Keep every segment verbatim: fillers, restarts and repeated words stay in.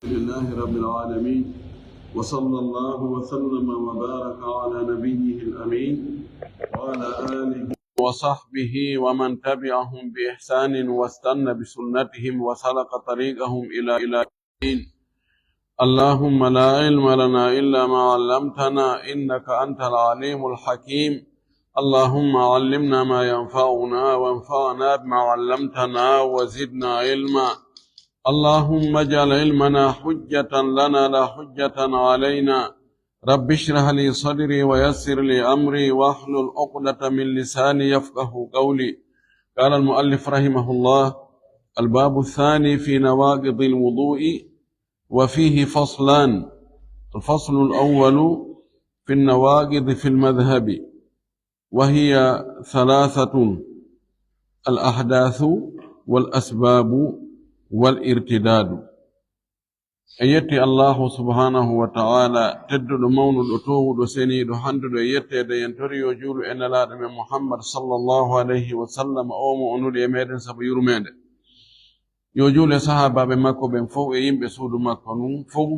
لله رب العالمين، وصلى الله وسلم وبارك على نبيه الأمين وعلى آله وصحبه ومن تبعهم بإحسان واستن بسنتهم وسلك طريقهم إلى إلى الدين. اللهم لا علم لنا إلا ما علمتنا إنك أنت العليم الحكيم. اللهم علمنا ما ينفعنا وانفعنا بما علمتنا وزدنا علما. اللهم اجعل علمنا حجة لنا لا حجة علينا. رب اشرح لي صدري ويسر لي أمري واحلل عقدة من لساني يفقه قولي. قال المؤلف رحمه الله: الباب الثاني في نواقض الوضوء، وفيه فصلان. الفصل الأول في النواقض في المذهب، وهي ثلاثة: الأحداث والأسباب والارتداد. En yetti Allahu subhanahu wa ta'ala, tedduɗo, mawnuɗo, toowuɗo, seniiɗo, handuɗo e yetteede. En tori yo juulu e Nelaaɗo men Muhammad sallallahu alayhi wa sallam, o mo o nuli e meɗen sabu yurmeende. Yo juulu e sahaabaaɓe makko ɓen fow e yimɓe suudu makko ndun fow.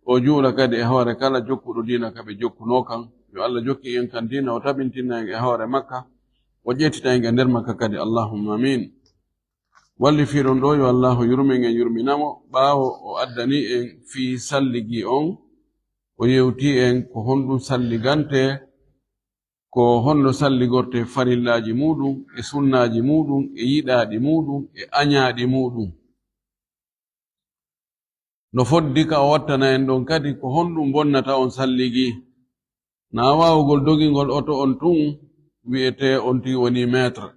O juula kadi e hoore kala jokkuɗo diina ka ɓe jokkunoo kan. Yo Allah jokki en kan diina, o tabintina en e hoore makka, o ƴettita en e nder makka kadi. Allahumma amin. Wallifiiɗo on ɗoo, yo Allahu yurmin en, yurmina mo, ɓaawo o addani en fii salligi on, o yewti en ko honɗum salligante, ko honno salligorte farillaaji muuɗum, e sunnaaji muuɗum, e yiɗaaɗi muuɗum, e añaaɗi muuɗum. No foddi ka o wattana en ɗon kadi, ko honɗum bonnata on salligi? Na waawugol dogingol oto on tun wi'etee on tigi woni maître.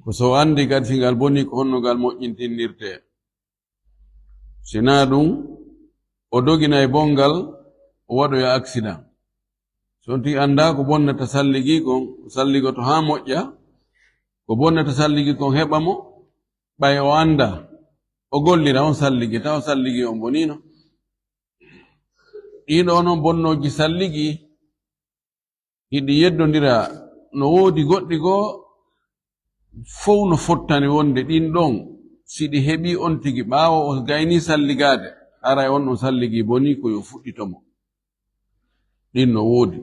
Ko so o anndi kadi si ngal bonii, ko honno ngal moƴƴintinirtee. Si naa ɗum, o doginay bonngal, o waɗoya accident. So on tigi anndaa ko bonnata salligi kon, o salligoto haa moƴƴa, ko bonnata salligi kon heɓa mo, ɓay o anndaa, o gollira on salligi, tawa salligi on boniino. Ɗiin ɗoo non bonnooji salligi, hiɗi yeddondira, no woodi goɗɗi goo fow no fottani wonde ɗin ɗon, si ɗi heɓii on tigi ɓaawo o gaynii salligaade, haray on ɗon salligi bonii, ko yo fuɗɗito mo. Ɗin no woodi.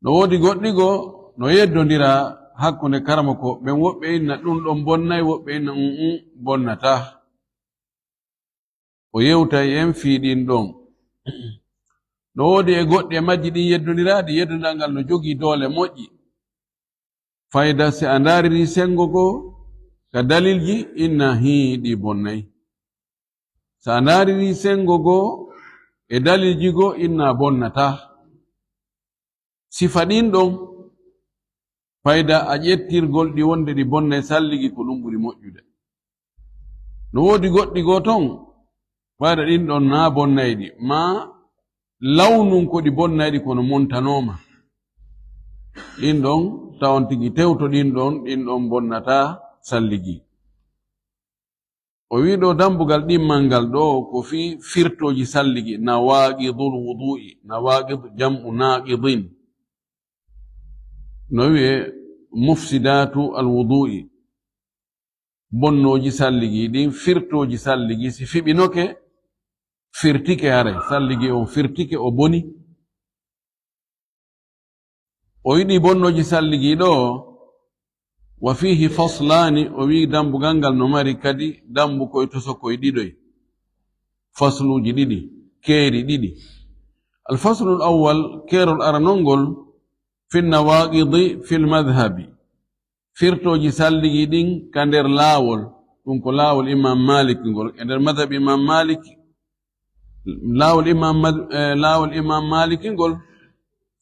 No woodi goɗɗi goo no yeddondira hakkunde karamoko ɓen, woɓɓe inna ɗum ɗon bonnay, woɓɓe inna um um bonnataa. O yewtay en fii ɗin ɗon. No woodi e goɗɗi e majji ɗin yeddondiraaɗi, yeddondal ngal no jogii doole moƴƴi. Fayda si a ndaariri senngo goo ka dalilji, inna hii ɗi bonnay. Si a ndaariri senngo goo e dalilji goo, inna bonnataa. Sifa ɗin ɗon, fayda a ƴettirgol ɗi wonde ɗi bonnay salligi, ko ɗum ɓuri moƴƴude. No woodi goɗɗi goo ton, fayda ɗin ɗon naa bonnayɗi, maa lawnun ko ɗi bonnayɗi kono montanooma. Ɗin ɗon, tawon tigi tewto ɗin ɗon, ɗin ɗon bonnataa salligi. O wi'i ɗoo dambugal ɗimmal ngal ɗoo ko fii firtooji salligi, nawaqidul wudu'i, nawaqid jam'u naqidin. No wi'e mufsidatu al wudu'i, bonnooji salligi ɗin, firtooji salligi, si fiɓinoke, firtike haray, salligi on firtike, o boni. O yiɗi bonnooji salligi ɗoo, wa fiihi faslaani, o wi'i dambugal ngal no mari kadi dambukoy tosokoy ɗiɗoy, fasluuji ɗiɗi, keeri ɗiɗi. Al faslul awwal, keerol aranol ngol, fi nawaaqidi fil madhabi, firtooji salligi ɗin ka nder laawol, ɗum ko laawol Imam Malik ngol, e nder madhabi Imam Malik, laawol Imam Mad-, eh, laawol Imam Malik ngol,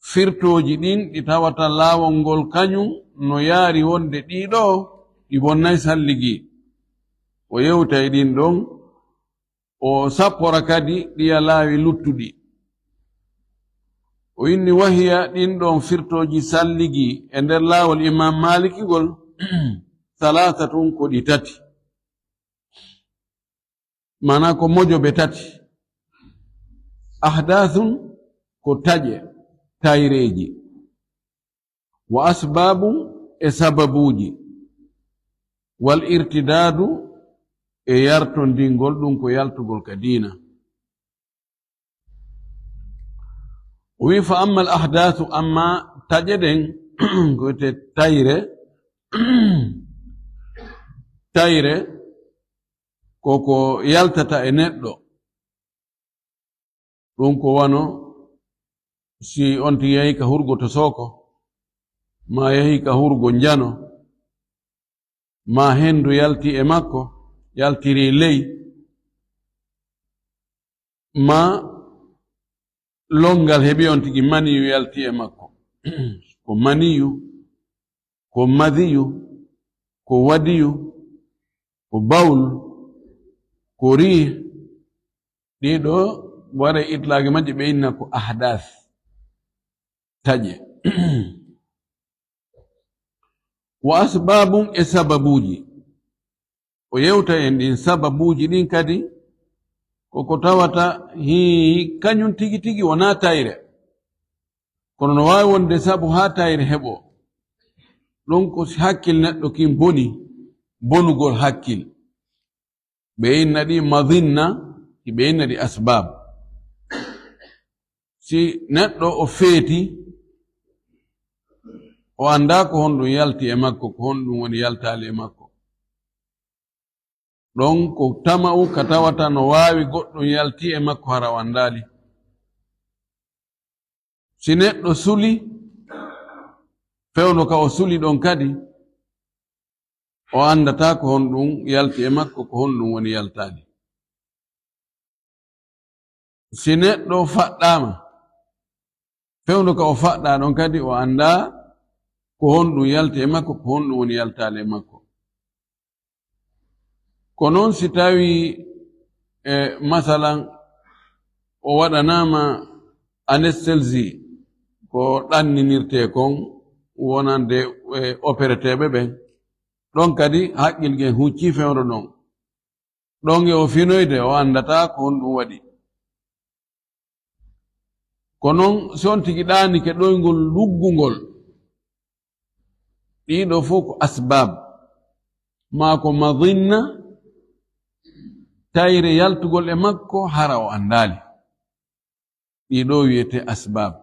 firtooji ɗin ɗi tawata laawol ngol kañum no yaari wonde ɗii ɗoo ɗi bonnay salligi. O yewtay ɗin ɗon, o sappora kadi ɗiya laawi luttuɗi. O inni wahiya ɗin ɗon firtooji salligi e nder laawol Imam Malik ngol, salaasatun ko ɗi tati. Maanaa ko mojobe tati. Ahdathun ko taƴe, tayreeji. Wa asbabun e sababuuji. Wal irtidaadu e yartondingol ɗum ko yaltugol ka diina. O wi, "Fa amma al ahdathu, amma taƴe ɗen," ko wiyetee tayre, tayre ko ko yaltata e neɗɗo. Ɗum ko wano si on tigi yahi ka hurgo to Sooko, ma yahi ka hurgo Njano, ma hendu yalti e makko, yaltiri ley, ma longal heɓi on tigi maniyu yalti e makko. Ko maniyu, ko madiyu, ko wadiyu, ko bawl, ko riih, ɗiɗo waɗa itlaaqi majji ɓe inna ko ahdath, taƴe. Wa asbabun, e sababuuji. O yewta en ɗin sababuuji ɗin kadi, ko ko tawata hii kañum tigi tigi wonaa tayre. Kono no waawi wonde sabu haa tayre heɓo. Ɗum ko si hakkil neɗɗo kin boni, bonugol hakkil. Ɓe inna ɗi madinna, ɓe inna ɗi asbab. Si neɗɗo o feeti, o anndaa ko honɗum yalti e makko, ko honɗum woni yaltaali e makko. Ɗon ko tama'u ka tawata no waawi goɗɗum yalti e makko hara o anndaali. Si neɗɗo suli, fewndo ka o suli ɗon kadi, o anndataa ko honɗum yalti e makko, ko honɗum woni yaltaali. Si neɗɗo faɗɗaama, fewndo ka o faɗɗaa ɗon kadi, o anndaa ko honɗum yalti e makko, ko honɗum woni yaltaali e makko. Ko noon si tawii, e, masalan, o waɗanaama anesthésie, ko ɗanninirtee kon wonande, e, opereteeɓe ɓen, ɗon kadi haqqil ngen huccii fewndo ɗon. Ɗon e o finoyde, o anndataa ko honɗum waɗi. Ko noon, si on tigi ɗaanike ɗoyngol luggungol, ɗiɗo fof ko asbab, maa ko madinna, tayre yaltugol e makko hara o anndaali. Ɗiɗo wiyetee asbab.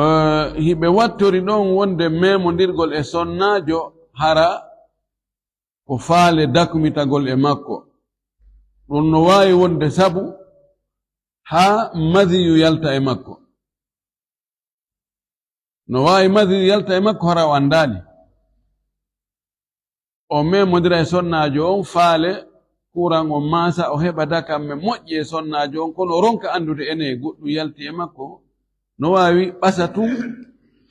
Eh, hiɓe wattori ɗon wonde memondirgol e sonnaajo hara ko faale dakmitagol e makko. Ɗum no waawi wonde sabu haa madiyu yalta e makko. No waawi madiyu yalta e makko hara o anndaali. O memondira e sonnaajo on faale kuran on maasa, o heɓa dakamme moƴƴe e sonnaajo on, kono o ronka anndude ene goɗɗum yalti e makko. No waawi ɓasa tun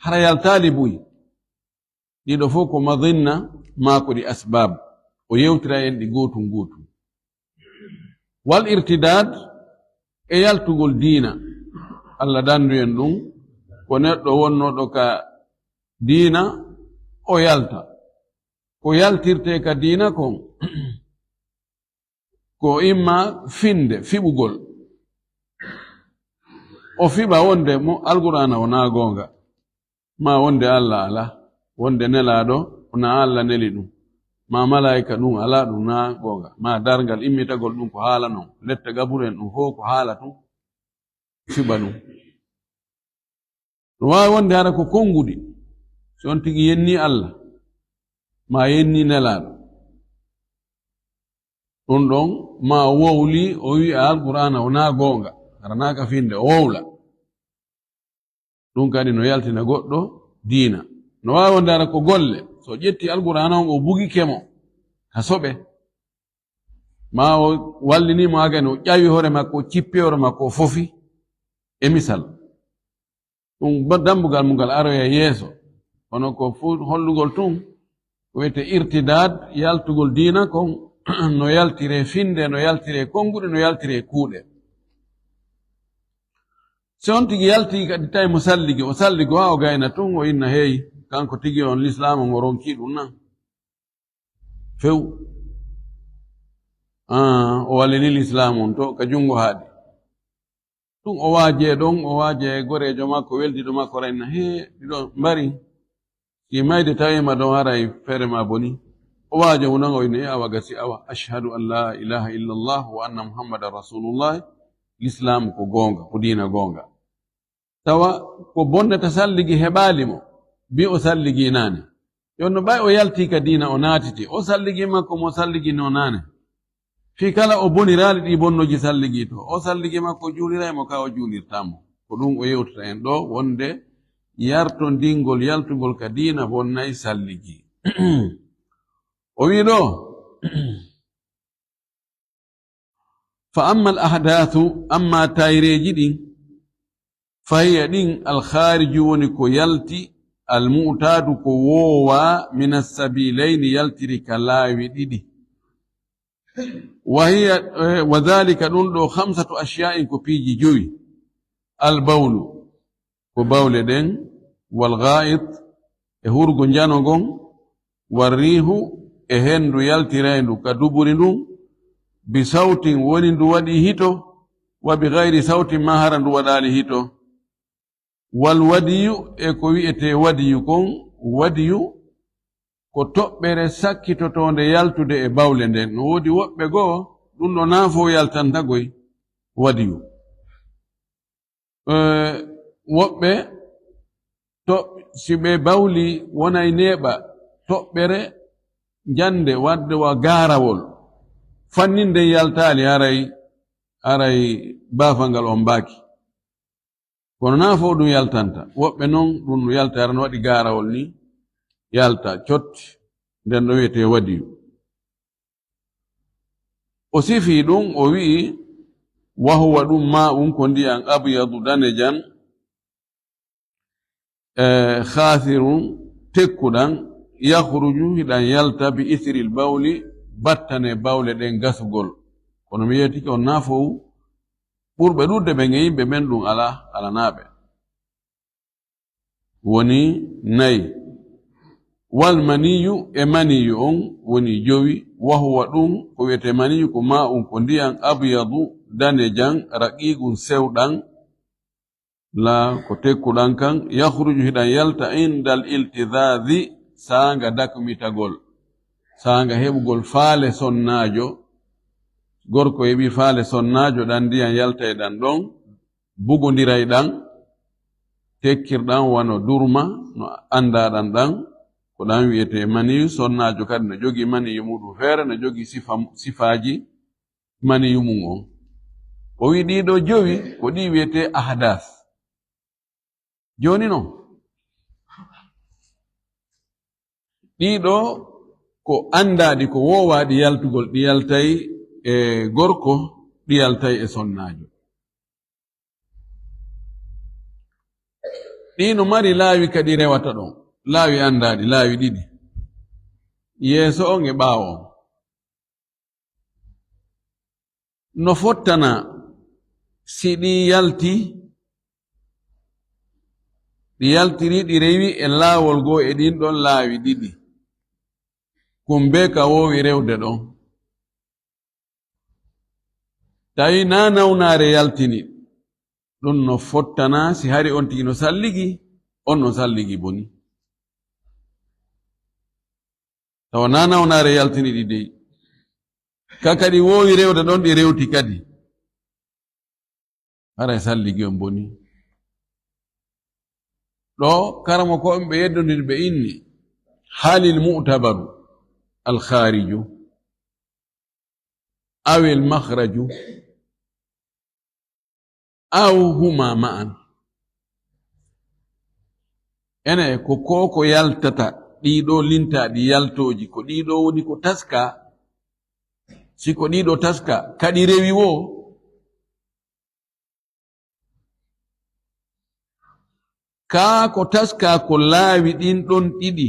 hara yaltaali buy. Ɗiɗo fof ko madinna maa ko ɗi asbab. O yewtira en ɗi gootum gootum. Wal irtidaad e yaltugol diina. Allah dandu en ɗum. Ko neɗɗo wonnooɗo ka diina, o yalta. Ko yaltirtee ka diina kon, ko imma finde, fiɓugol. O fiɓa wonde mo Alqur'aana wonaa goonga. Maa wonde Allah alaa, wonde nelaaɗo wonaa Allah neli ɗum, maa malaa'ika ɗum alaa ɗum naa goonga, maa darngal immitagol ɗum ko haala non, letta gaburu en ɗum fof ko haala tun, fiɓa ɗum. No waawi wonde hara ko konnguɗi, si on tigi yennii Allah, maa yennii nelaaɗo. Ɗum ɗon, maa wowli, o wi'a Alqur'aana wonaa goonga, hara naa ka finde, o wowla. Ɗum kadi no yaltina goɗɗo diina. No waawi wonde hara ko golle, so o ƴetti Alqur'aana on, o bugike mo ka soɓe, maa o wallini mo haa gani, o ƴawi hoore makko, o cippi hoore makko, o fofi, e misal. Ɗum ba-, dambugal mum ngal aroya yeeso. Kono ko fuu hollugol tun, ko wiyetee irtidaad, yaltugol diina kon, no yaltiree finde, no yaltiree konnguɗi, no yaltiree kuuɗe. Si on tigi yalti kadi tawi mo salligi, o salligo haa o gayna tun, o inna, "Hey, kanko tigi on lislaamu on o ronki ɗum nan?" Few. Ah, o wallini lislaamu on to ka junngo haaɗi. Ɗum o waajee ɗon, o waajee e goreejo makko, weldiiɗo makko, rayna, "Hee, ɗiɗo mbari. Si mayde tawiima ɗon, haray feere ma boni." O waajo mo nanga o inni, "Awa gasi awa, ashhadu an la ilaha illa Allah wa anna Muhammadan Rasulullah." Lislaam ko goonga, ko diina goonga. Tawa ko bonnata salligi heɓaali mo, bi o salligi naane. Yo no ɓay o yalti ka diina o naatiti, o salligi makko mo salligi no naane. Fii kala o boniraali ɗi bonnooji salligi to, o salligi makko juuliray mo ka o juulirta mo. Ko ɗum o yewtata en ɗo, wonde yartondingol, yaltugol ka diina bonnay salligi. O wi ɗo, "Fa amma al ahdathu, amma tayreeji ɗin, fa hiya ɗin al khariju woni ko yalti, al mu'tadu ko woowa, min as sabilayni yaltiri ka laawi ɗiɗi. Wa hiya, eh, wa dhalika ɗum ɗo khamsatu ashya'in ko piiji jowi. Al bawlu, ko bawle ɗen, wal gha'it, e hurgo njano ngon, wal riihu, e hendu yaltirayndu ka duburi ndun, bi sawtin woni ndu waɗi hito, wa bi ghayri sawtin ma hara ndu waɗaali hito. Wal wadiyu e ko wi'etee wadiyu kon, wadiyu ko toɓɓere sakkitotoonde yaltude e bawle nden. No woodi woɓɓe goo, ɗum ɗo naafo yaltantagoy wadiyu. Eh, woɓɓe to, si ɓe bawli wonay neeɓa toɓɓere njande wadde wa gaarawol. Fannin nden yaltaali haray, haray baafal ngal on baaki. Kono naa fof ɗum yaltanta. Woɓɓe noon ɗum no yalta, hara no waɗi gaarawol ni, yalta, cotti, nden ɗo wiyetee wadiyu. O sifii ɗum, o wi'i, "Wa huwa ɗum maa'un ko ndiyan abyadu danejan, e khathirun tekkuɗan, yakhruju hiɗan yalta bi ithril bawli, battane bawle ɗen gasugol." Kono mi yeetike on naa fof, ɓurɓe ɗuuɗde ɓen e yimɓe ɓen ɗum alaa, alanaaɓe. Woni nayi. Wal maniyu e maniyu on woni jowi, wa huwa ɗum ko wiyetee maniyu ko maa'un ko ndiyan abyadu danejan raqiqun sewɗan, laa ko tekkuɗan kan, yakhruju hiɗan yalta indal iltidhazi saanga dakmitagol, saanga heɓugol faale sonnaajo. Gorko heɓi faale sonnaajo ɗan ndiyan yaltay ɗan ɗon, bugondiray ɗan, tekkirɗan wano durma, no anndaɗan ɗan, ko ɗan wiyetee maniyu. Sonnaajo kadi no jogii maniyu muɗum feere, no jogii sifa, sifaaji maniyu mum on. O wi'i ɗii ɗoo jowi ko ɗii wiyetee ahdas. Jooni non, ɗii ɗoo ko anndaaɗi, ko woowaaɗi yaltugol, ɗi yaltay e gorko, ɗi yaltay e sonnaajo. Ɗii no mari laawi kadi rewata ɗon, laawi anndaaɗi, laawi ɗiɗi, yeeso on e ɓaawo on. No fottana si ɗi yalti, ɗi yaltiri, ɗi rewi e laawol goo e ɗin ɗon laawi ɗiɗi, kun bee ka woowi rewde ɗon. Tawi naa nawnaare yaltini, ɗum no fottana si hari on tigi no salligi, on no salligi boni. Tawa naa nawnaare yaltini ɗi dey. Ka kadi woowi rewde ɗon, ɗi rewti kadi. Haray salligi on boni. Ɗo karamoko on ɓe yeddondiri ɓe inni, halil mu'tabaru al khariju awil makhraju aw huma ma'an. Ene ko ko ko yaltata ɗiɗo lintaaɗi yaltooji, ko ɗiɗo woni ko taska, si ko ɗiɗo taska, kaɗi rewi wo, kaa ko taska ko laawi ɗin ɗon ɗiɗi,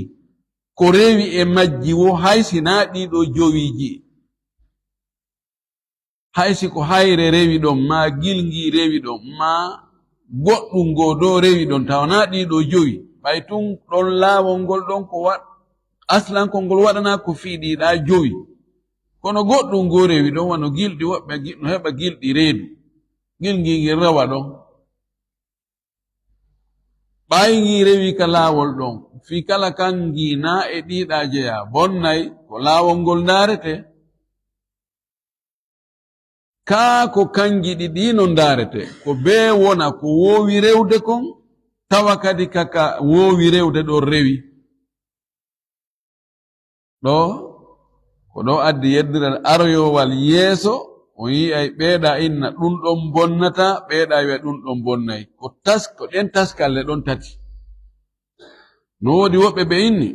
ko rewi e majji wo, hay si naa ɗiɗo jowiiji. Hay si ko hayre rewi ɗon, maa gilngi rewi ɗon, maa goɗɗum ngo do rewi ɗon, tawa naa ɗiɗo jowi. Ɓay tun ɗon laawol ngol ɗon ko wa-, aslankol ngol waɗanaa ko fii ɗiɗa jowi. Kono goɗɗum ngo rewi ɗon, wano gilɗi, woɓɓe gi-, no heɓa gilɗi reedu. Gilngi ngin rewa ɗon. Ɓay ngi rewi ka laawol ɗon, Fii kala kangi na e ɗiiɗa jeya, bonnay ko laawol ngol ndaarete. Kaa ko kangi ɗiɗi non ndaarete, ko bee wona ko woowi rewde kon, tawa kadi kaka woowi rewde ɗon rewi. Ɗo, ko ɗo addi yeddiral aroyowal yeeso, on yi'ay ɓeeɗa inna ɗun ɗon bonnata, ɓeeɗa wi'a ɗun ɗon bonnay. Ko tas-, ko ɗen taskalle ɗon tati. No woodi woɓɓe ɓe inni,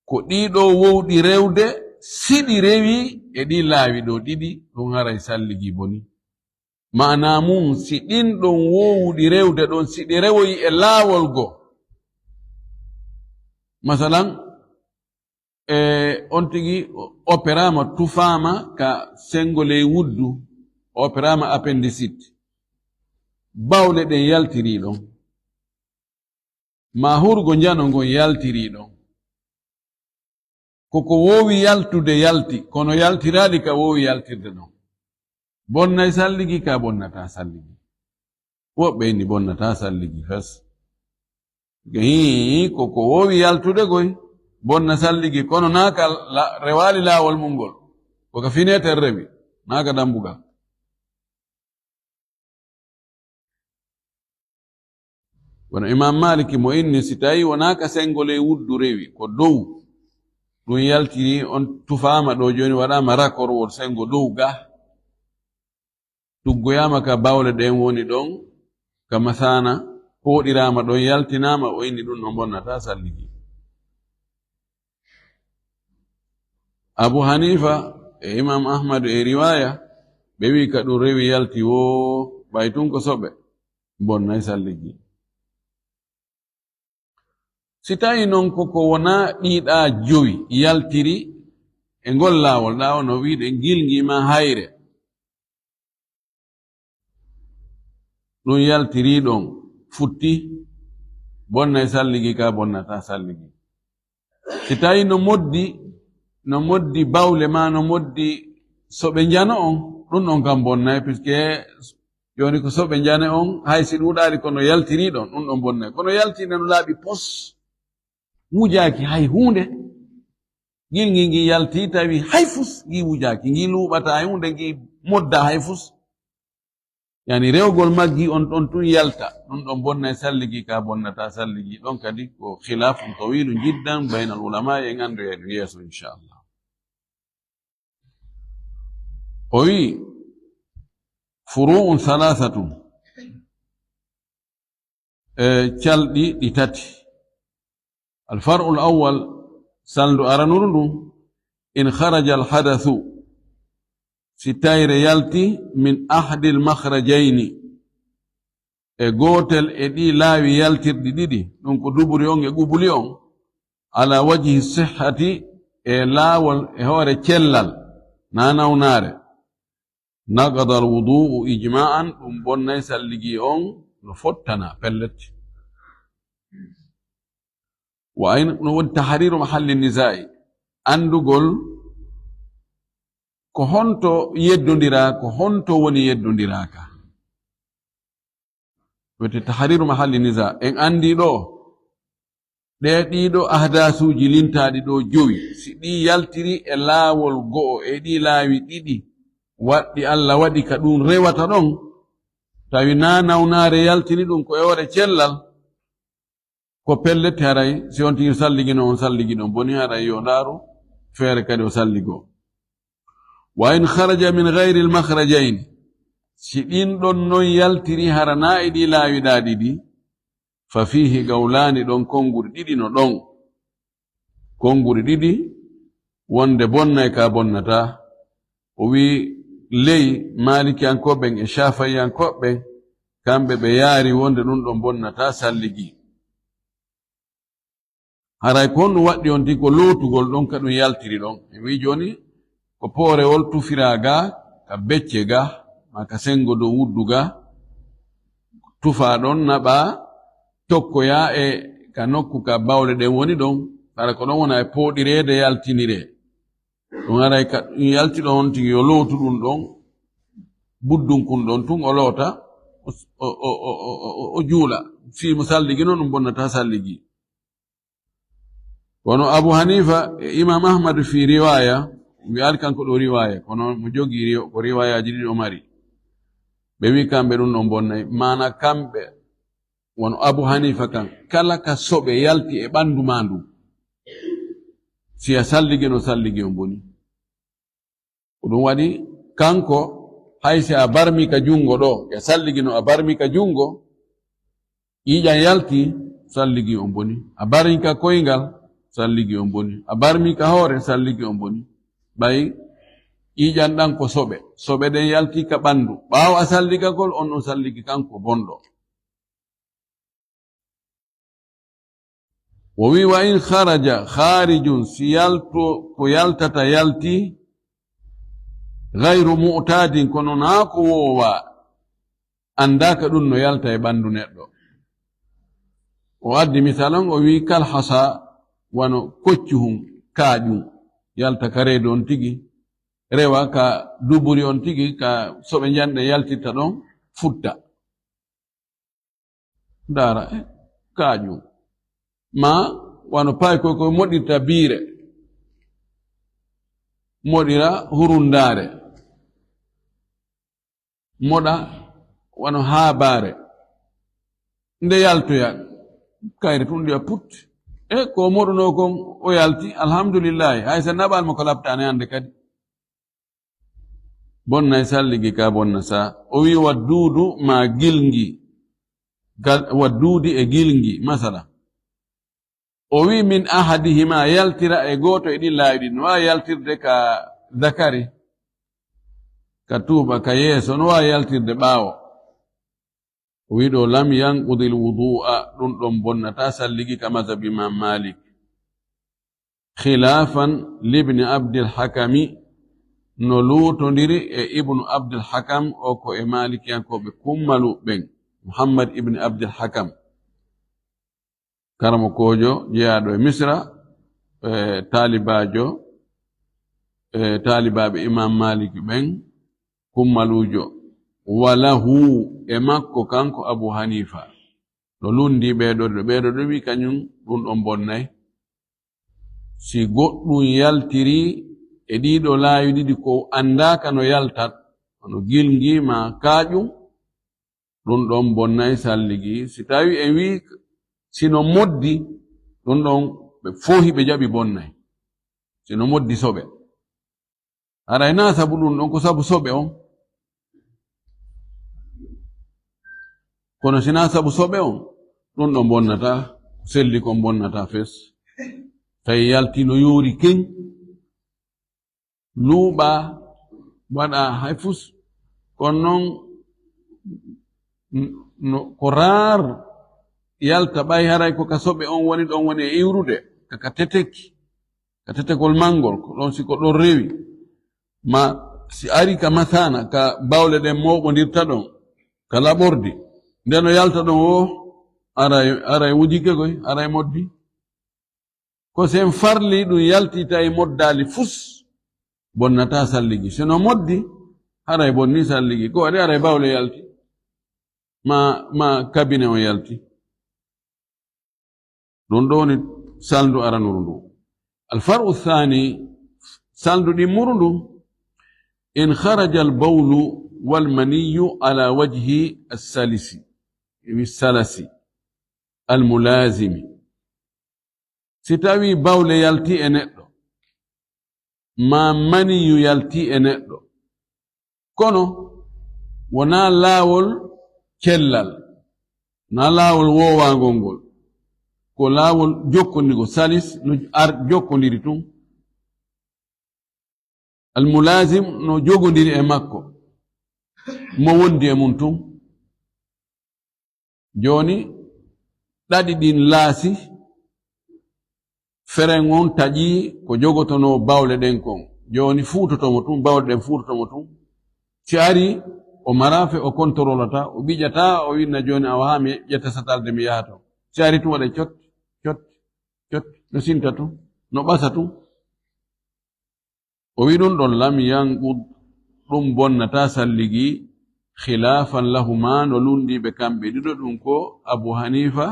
ko ɗiɗo wowɗi rewde, si ɗi rewi e ɗi laawi ɗo ɗiɗi, ɗun haray salligi boni. Maana mun, si ɗin ɗon wowuɗi rewde ɗon, si ɗi rewoyi e laawol go. Masalan, e on tigi operaama, tufaama ka sengo ley wuddu, operaama appendicite. Bawle ɗen yaltiri ɗon. Maa hurgo njano ngon yaltiri ɗon. Ko ko woowi yaltude yalti, kono yaltiraali ka woowi yaltirde ɗon. Bonnay salligi ka bonnataa salligi. Woɓɓe inni bonnataa salligi fes. Hii, ko ko woowi yaltude koy, bonna salligi, kono naa ka la-, rewaali laawol mun ngol. Ko ka fineeter rewi, naa ka dambugal. Kono Imam Maliki mo inni, si tawi wonaa ka sengo ley wuddu rewi, ko dow, ɗun yaltiri on tufaama ɗo jooni, waɗaama rakor won sengo dow ga, tuggoyaama ka bawle ɗen woni ɗon, ka masaana, pooɗiraama ɗon, yaltinaama, o inni ɗun no bonnataa salligi. Abu Hanifa e Imam Ahmad e riwaya, ɓe wi'i ka ɗun rewi yalti woo, ɓay tun ko soɓe, bonnay salligi. Si tawi non ko ko wonaa ɗiiɗa jowi yaltiri e ngol laawol, ɗa ono wi'ude ngilngi maa hayre, ɗun yaltiri ɗon, futti, bonnay salligi ka bonnataa salligi. Si tawi no moddi, no moddi bawle maa, no moddi soɓe njano on, ɗun ɗon kam bonnay, puisque jooni ko soɓe njano on, hay si ɗuuɗaali kono yaltiri ɗon, ɗun ɗon bonnay. Kono yaltiri no laaɓi pos, wujaaki hay huunde. Ngilngi ngi yalti tawi hay fus ngi wujaaki, ngi luuɓataa hay huunde, ngi moddaa hay fus. Yani rewgol maggi on ɗon tun yalta, ɗun ɗon bonnay salligi ka bonnataa salligi. Ɗon kadi ko khilafun tawilun jiddan baynal ulama, en anndoyay ɗun yeeso inchallah. O wi'i, furu'un thalathatun, e calɗi ɗi tati. Al far'ul awwal, salndu aranuru ndun, in kharaja al hadathu, si tayre yalti, min ahadil makhrajayni, e gootel e ɗi laawi yaltirɗi ɗiɗi, ɗun ko duburi on e qubuli on, ala wajhi sihhati, e laawol e hoore cellal, na nawnaare. Naqada al wudu'u ijma'an, ɗun bonnay salligi on no fottana pellet. Wa ayn, no woni tahriru mahalli niza'i, anndugol ko honto yeddondiraa, ko honto woni yeddondiraaka. Wiyete tahriru mahalli niza. En anndi ɗo, ɗee ɗiɗo ahdasuuji lintaaɗi ɗo jowi, si ɗi yaltiri e laawol go'o e ɗi laawi ɗiɗi, waɗɗi Alla waɗi ka ɗun rewata ɗon, tawi na nawnaare yaltini ɗun ko e hoore cellal, ko pellet haray, si on tigi salligi non, on salligi non, boni haray yo ndaaru feere kadi o salligo. Wa in kharaja min ghayril makhrajayni, si ɗin ɗon non yaltiri hara na e ɗi laawi ɗa ɗiɗi, fa fihi qawlani, ɗon konguri ɗiɗi no ɗon. Konguri ɗiɗi, wonde bonnay ka bonnata. O wi'i ley Malikiyankooɓe ɓen e Shafi'iyankooɓe ɓen, kamɓe ɓe yaari wonde ɗun ɗon bonnata salligi. Haray ko honɗun waɗɗi on tigi? Ko lootugol ɗon ka ɗun yaltiri ɗon. E wi'i jooni, ko poorewol tufiraa ga, ka becce ga, maa ka sengo dow wuddu ga, tufaa ɗon, naɓaa, tokkoyaa e ka nokku ka bawle ɗen woni ɗon, hara ko ɗon wona e pooɗireede, yaltiniree. Ɗun haray ka ɗun yalti ɗon on tigi yo lootu ɗun ɗon, buddunkun ɗon tun o loota, o, o, o juula. Fii mo salligi non, ɗun bonnataa salligi. Kono Abu Hanifa e Imam Ahmad fi riwaya, mi ari kanko ɗo riwaya, kono mo jogi riw-, ko riwayaaji ɗiɗi o mari. Ɓe wi kamɓe ɗum ɗon bonnay. Maana kamɓe, wano Abu Hanifa kan, kala ka soɓe yalti e ɓandu ma ndu, si a salligi no salligi on boni. Ko ɗum waɗi kanko, hay si a barmi ka jungo ɗo, ya salligi no a barmi ka jungo, ƴiiƴan yalti, salligi on boni. A barmi ka koyngal, salligi on boni. A barmi ka hoore, salligi on boni. Ɓay ƴiiƴan ɗan ko soɓe. Soɓe ɗen yalti ka ɓandu. Ɓaawo a salligagol, on ɗon salligi kanko bonɗo. O wi, "Wa in kharaja kharijun", si yalto, ko yaltata yalti, "ghayru mu'tadin", kono naa ko woowa, andaaka ɗum no yalta e ɓandu neɗɗo. O addi misalan, o wi, "Kal hasa", wano koccuhun, kaaƴun, yalta ka reedu on tigi, rewa ka duburi on tigi, ka soɓe njanɗe yaltirta ɗon, futta. Ndaara, eh, kaaƴun. Ma wano paaykoy koy moɗirta biire, moɗira hurundaare, moɗa wano haabaare. Nde yaltoya, kayre tun ndiya put. E ko moɗunoo kon o yalti, alhamdulillahi, hay sa naɓal mo ko laptaane hande kadi. Bonnay salligi ka bonna sa. O wi, "Wa duudu ma gilngi." Gal-, wa duudi e gilngi, masala. O wi, "Min ahadihima", yaltira e gooto e ɗin laawi ɗin. No waawi yaltirde ka zakari, ka tuuba, ka yeeso, no waawi yaltirde ɓaawo. O wi ɗo, "Lam yanqudil wudu'a", ɗum ɗon bonnata salligi ka mazhabi Imam Malik. Khilafan libni Abdil Hakami, no luutondiri e Ibnu Abdil Hakam, o ko e Malikiyankooɓe kummalu ɓen, Muhammad ibni Abdil Hakam, karamokoojo jeyaaɗo e Misra, e taalibaajo, e taalibaaɓe Imam Malik ɓen, kummaluujo. Walahu, e makko kanko Abu Hanifa. No lundi ɓeeɗo ɗo, ɓeeɗo ɗo wi kañum ɗum ɗon bonnay. Si goɗɗum yaltiri e ɗiɗo laawi ɗiɗi ko anndaaka no yaltat, hono gilngi ma kaaƴum, ɗum ɗon bonnay salligi. Si tawi en wi sino moddi, ɗum ɗon ɓe fow hiɓe jaɓi bonnay. Sino moddi soɓe. Haray na sabu ɗum ɗon, ko sabu soɓe on. Kono si na sabu soɓe on, ɗum ɗon bonnata, selli kon bonnata fes. Tawi yalti no yoori ken, luuɓa, waɗa hay fus. Kono non, n-, no, ko raar yalta ɓay haray ko ka soɓe on woni, ɗon woni e iwrude, ka, ka teteki. Ka tetegol mangol, ko ɗon si ko ɗon rewi. Ma si ari ka masana, ka bawle ɗen mooɓondirta ɗon, ka laɓordi, nde no yalta ɗon o, aray, aray wujike koy, aray moddi. Ko sen farli ɗum yalti tawi moddaali fus, bonnata salligi. Si no moddi, haray bonni salligi. Ko waɗi aray bawle yalti. Ma, ma kabine on yalti. Ɗum ɗo woni salndu aranuru ndu. Alfar'u thani, salndu ɗimmuru ndu, in kharaja al-bawlu wal maniyyu ala wajhi as-salisi, wi salasi, al-mulazimi. Si tawi bawle yalti e neɗɗo, ma maniyu yalti e neɗɗo. Kono wonaa laawol cellal, wonaa laawol woowaangol ngol, ko laawol jokkondirgol, salis no ar-, jokkondiri tun. Almulazim no jogondiri e makko, mo wondi e mun tun. Jooni, ɗaɗi ɗin laasi, feren on taƴi ko jogotonoo bawle ɗen kon. Jooni fuutoto mo tun, bawle ɗen fuutoto mo tun. Si ari, o mara fe o kontorolata, o ɓiƴata, o winna jooni awa haa mi ƴetta satalde mi yaha ton. Si ari tun waɗa cot, cot, cot, no sinta tun, no ɓasa tun. O wi ɗum ɗon, lam yanqud, ɗum bonnata salligi, khilafan lahuma, no lundiiɓe kamɓe ɗiɗo, ɗum ko Abu Hanifa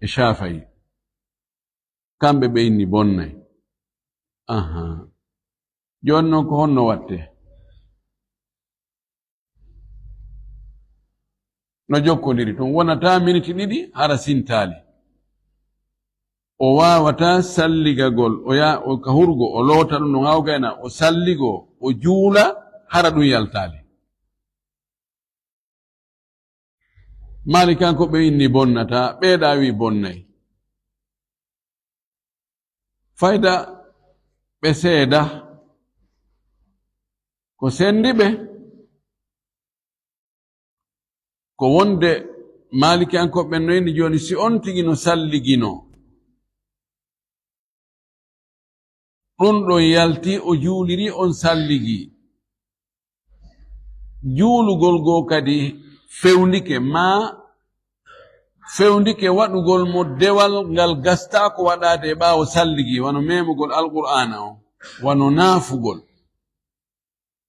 e Shafi'i. Kamɓe ɓe inni bonnay. Aha. Jooni noon ko honno watte? No jokkondiri tun, wonataa miniti ɗiɗi, hara sintaali. O waawataa salligagol, o yaa, o ka hurgo, o loota ɗun ɗon haa o gayna, o salligoo, o juula, hara ɗun yaltaali. Maalikankoɓe inni bonnataa, ɓee ɗaa wi'i bonnay. Fayda ɓe seeda. Ko sendi ɓe, ko wonde Maalikiyankoɓe ɓen no inni jooni, si on tigi no salliginoo, ɗun ɗon yalti, o juuliri, on salligii. Juulugol goo kadi fewndike, maa fewndike waɗugol mo dewal ngal gastaako waɗaade e ɓaawo salligii, wano memugol Alqur'aana on, wano naafugol.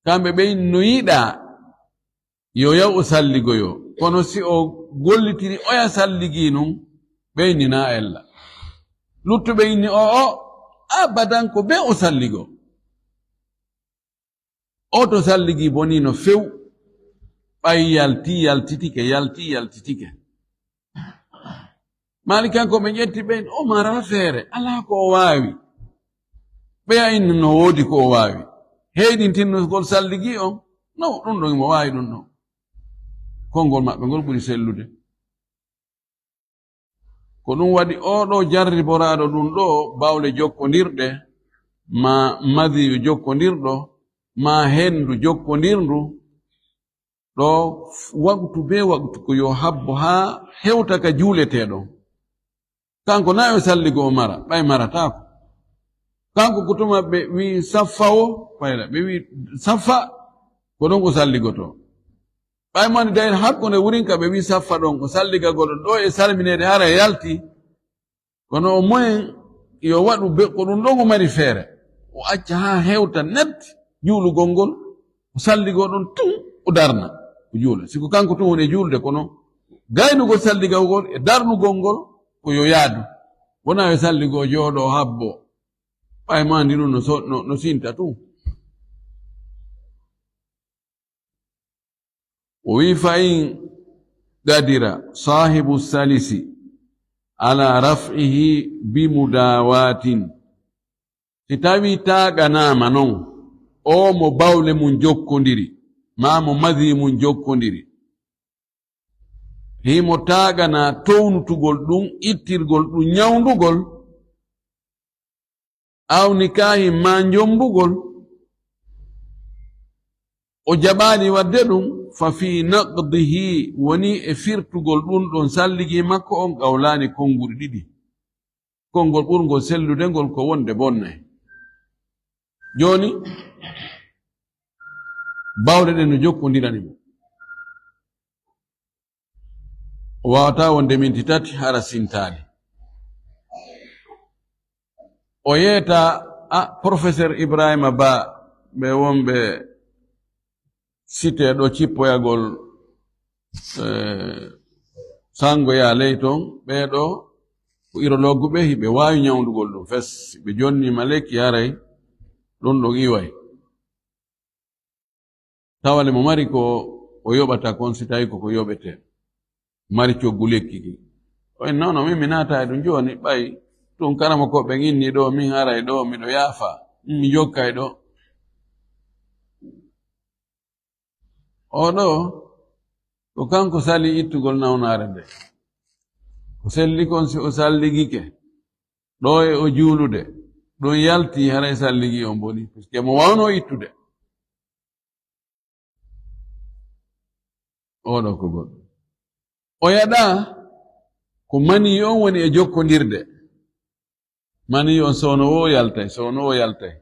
Kamɓe ɓen no yiɗaa yo yaw o salligoyo, kono si o gollitiri oya salligii nun, ɓe inni naa ella. Luttuɓe inni o, o, abadan ko bee o salligoo. O to salligii bonii no few, ɓay yalti, yaltitike, yalti, yaltitike. Maalikankoɓe ƴetti ɓen, o maraa feere, alaa ko o waawi. Ɓeya inni no woodi ko o waawi. Heyɗintinnugol salligii on, no, ɗun ɗon himo waawi ɗun ɗon. Konngol maɓɓe ngol ɓuri sellude. Ko ɗun waɗi oo ɗoo jarriboraaɗo ɗun ɗoo bawle jokkondirɗe, maa madiyu jokkondirɗo, maa hendu jokkondirndu, ɗoo waqtu bee waqtu ko yo habbo haa hewta ka juuletee ɗon. Kanko naa yo salligo o mara, ɓay marataako. Kanko ko tuma ɓe wi'i saffa o, fayda, ɓe wi'i saffa, ko ɗon o salligotoo. Ɓay mo woni dayir hakkunde wurin ka ɓe wi'i saffa ɗon, ko salligagol ɗon ɗoo e salmineede hara e yalti. Kono o moyen yo waɗu be-, ko ɗun ɗon o mari feere. O acca haa hewta net juulugol ngol, o salligoo ɗon tun o darna, o juula. Si ko kanko tun woni e juulde, kono gaynugol salligagol e darnugol ngol ko yo yaadu. Wonaa yo salligoo jooɗoo habboo. Ɓay mo andi ɗun no so-, no, no sinta tun. O wi'i, "Fa in qadira saahibu salisi ala raf'ihi bi mudaawatin." Si tawii taaganaa ma non, oo mo bawle mun jokkondiri, maa mo madii mun jokkondiri, himo taaganaa townutugol ɗun, ittirgol ɗun, ñawndugol, aw nikaahin maa njombugol, o jaɓaali waɗde ɗun, fa fii naqdihi, woni e firtugol ɗun ɗon salligii makko on qawlaani, konnguɗi ɗiɗi. Konngol ɓurngol sellude ngol ko wonde bonnay. Jooni, bawle ɗen no jokkondirani mo. O waawataa wonde minti tati hara sintaali. O yeeta, a, Professeur Ibrahima Ba, ɓe wonɓe site ɗo cippoyagol, eh, sango yaa ley ton, ɓee ɗoo ko urologue ɓe, hiɓe waawi ñawndugol ɗun fes. Hiɓe jonnii ma lekki haray, ɗun ɗon iway. Tawa le mo mari ko o yoɓata kon, si tawi ko ko yoɓetee. Mari coggu lekki ki. O en, "Non, non, min mi naata e ɗun jooni, ɓay tun karamokooɓe ɓen inni ɗoo, min haray ɗoo, miɗo yaafa, min mi jokka e ɗoo." Oo ɗoo, ko kanko sali ittugol nawnaare nde. Ko selli kon si o salligike, ɗoo e o juulude, ɗun yalti, haray salligii on bonii, puisque mo waawno ittude. Oo ɗoo ko goɗɗo. O yaɗaa ko manii on woni e jokkondirde. Manii on soono woo yaltay, soono woo yaltay.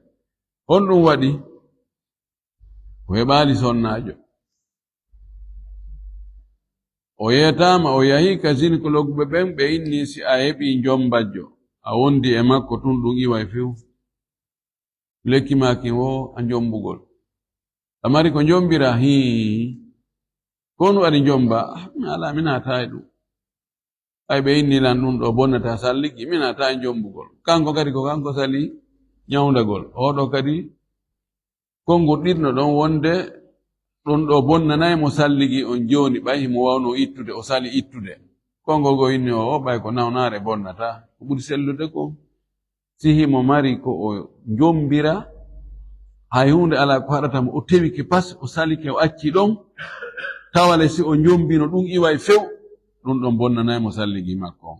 Honɗun waɗi? O heɓaali sonnaajo. O yeetaama, o yahi ka gynécologue ɓe ɓen, ɓe inni si a heɓii njombajjo, a wondi e makko tun, ɗun iway few. Lekki maa kin woo a njombugol. A mari ko njombiraa? Hii. Ko honɗun waɗi njomba? Ah, mi alaa, mi naata e ɗun. Ay ɓe inni lan ɗum ɗo bonnata salligi, mina ta e jombugol. Kanko kadi ko kanko sali ñawndagol. Oɗo kadi konngol ɗiɗno ɗon wonde ɗum ɗo bonnanay mo salligi on jooni, ɓay himo wawno ittude, o sali ittude. Konngol go inni o, o ɓay ko nawnaare bonnata. Ko ɓuri sellude ko si himo mari ko o jombira, hay huunde alaa ko haɗata mo, o tewike pas, o salike, o acci ɗon, tawale si o jombino ɗum iway few, ɗum ɗon bonnanay mo salligi makko on.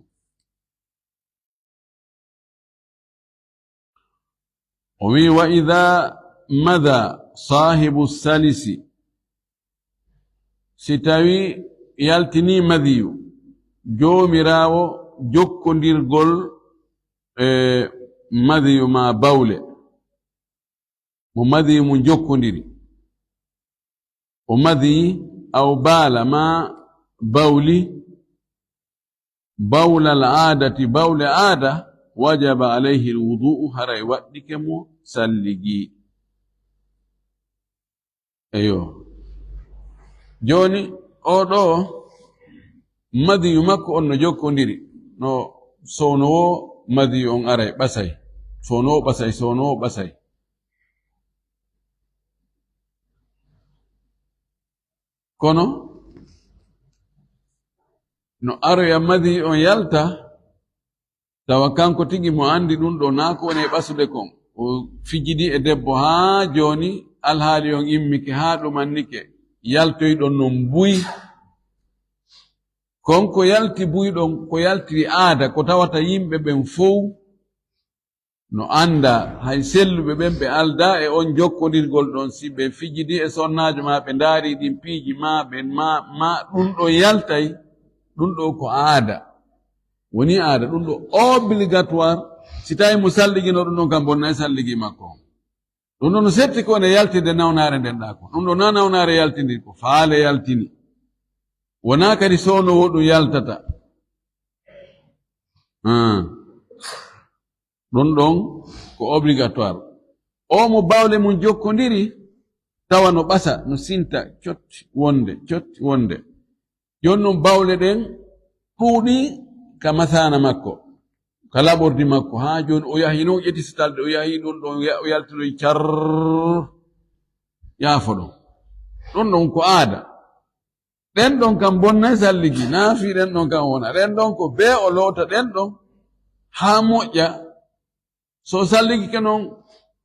O wi, "Wa idha madha sahibu salisi," si tawi yaltini madiyu, joomiraawo jokkondirgol e madiyu ma bawle, mo madiyu mum jokkondiri, o madiyi aw baala ma bawli, bawla al aadati, bawle aada, wajaba alayhi al wudu'u, haray waɗɗike mo salligi. Eyo. Jooni, oo ɗoo madiyu makko on no jokkondiri. No sownowo madiyu on aray ɓasay. Sownowo ɓasay, sownowo ɓasay. Kono, no aroya madiyu on yalta, tawa kanko tigi mo andi ɗum ɗo naa ko woni e ɓasude kon. O fijidi e debbo haa jooni, alhaali on immike haa ɗumannike, yaltoyɗon non buy. Kon ko yalti buy ɗon, ko yaltiri aada, ko tawata yimɓe ɓen fow no anda, hay selluɓe ɓen ɓe alda e on jokkondirgol ɗon, si ɓe fijidi e sonnaajo ma, ɓe ndaari ɗin piiji ma, ɓe ma, ma ɗum ɗon yaltay, ɗum ɗo ko aada. Woni aada, ɗum ɗo obligatoire, si tawi mo salligino ɗum ɗon kam bonnay salligi makko. Ɗum ɗon no setti ko ene yaltinde nawnaare nden ɗa ko. Ɗum ɗo na nawnaare yaltindi ko, faale yaltini. Wona kadi sownowo ɗum yaltata. Ah. Ɗum ɗon ko obligatoire. O mo bawle mum jokkondiri, tawa no ɓasa, no sinta, cotti wonde, cotti wonde. Jooni non bawle ɗen ɗuuɗi ka masaana makko, ka laɓordi makko. Haa jooni o yahi non ƴetti sitalde, o yahi ɗum ɗon, ya-, o yaltinoyi car, yaafo ɗon. Ɗum ɗon ko aada. Ɗen ɗon kam bonnay salligi, naa fii ɗen ɗon kam wona. Ɗen ɗon ko bee o loota ɗen ɗon haa moƴƴa. So salligike non,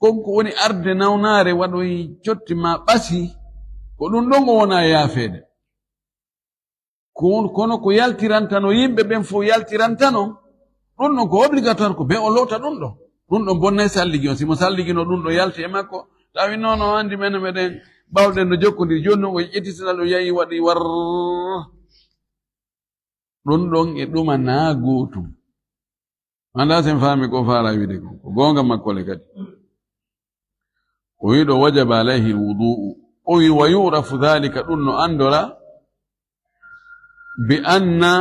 kon ko woni arde nawnaare waɗoyi cotti ma ɓasi, ko ɗum ɗon o wona yaafeede. Ko, kono ko yaltirantano yimɓe ɓen fof yaltirantano, ɗum ɗon ko obligatoire ko bee o loota ɗum ɗon. Ɗum ɗon bonnay salligi on. Si mo salligino ɗum ɗon yalti e makko, tawi noon o anndi men meɗen ɓawɗen no jokkondiri. Jooni noon o ƴetti sinal o yahi waɗi war. Ɗum ɗon e ɗuma naa gootum. Anndaa sen faami ko faala wiide ko. Ko goonga makko le kadi. O wi'i ɗo, "Wajaba alayhi al-wudu'u." O wi'i, "Wa yu'rafu dhalika," ɗum no anndora, "bi anna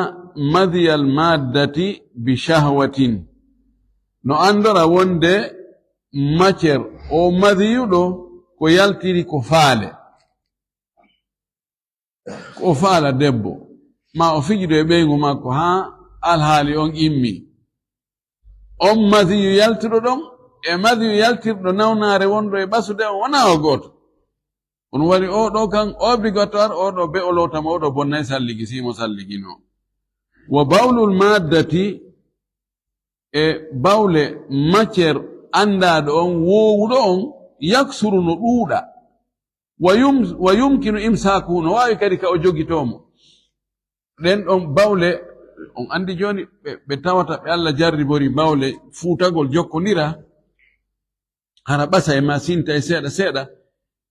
madhiya al-maddati bi shahwatin." No anndora wonde matière o madhiyu ɗo ko yaltiri ko faale. Ko o faala debbo, ma o fijido e ɓeyngu makko haa alhaali on immi. On madiyu yaltuɗo ɗon, e madiyu yaltirɗo nawnaare wonɗo e ɓasude on, wonaa o gooto. Kono wari oo ɗoo kan obligatoire, oo ɗoo be o lootama, oo ɗoo bonnay salligi, si mo salligino. Wa bawlul maddati, e bawle matière anndaaɗo on, woowuɗo on, yaksuru no ɗuuɗa. Wa yum-, wa yumkinu imsaakuhu, no waawi kadi ka o jogitoo mo. Ɗen ɗon bawle, on anndi jooni ɓe, ɓe tawata ɓe Alla jarribori bawle fuutagol jokkondira, hara ɓasa e ma sinta e seeɗa seeɗa.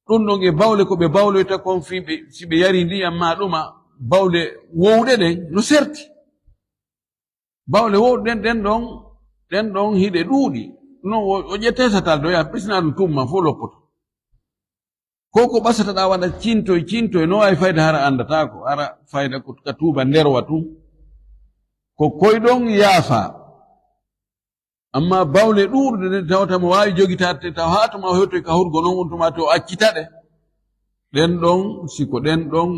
Ɗum ɗon e bawle ko ɓe bawloyta kon fii ɓe, si ɓe yari ndiyam ma ɗuma, bawle wowɗe ɗen no serti. Bawle wowɗe ɗen, ɗen ɗon, ɗen ɗon hiɗe ɗuuɗi. Non o, o ƴettee satal doya, pisna ɗum tumma fof loppoto. Ko ko ɓasataɗa waɗa cintoy, cintoy, no waawi fayda hara anndataa ko, hara fayda ko ka tuuba nderwa tun. Ko koy ɗon yaafa. Amma bawle ɗuuɗuɗe ɗen tawata mo waawi jogitaade taw haa tuma o hewtoy ka hurgo non, on tuma to o accita ɗe. Ɗen ɗon, si ko ɗen ɗon,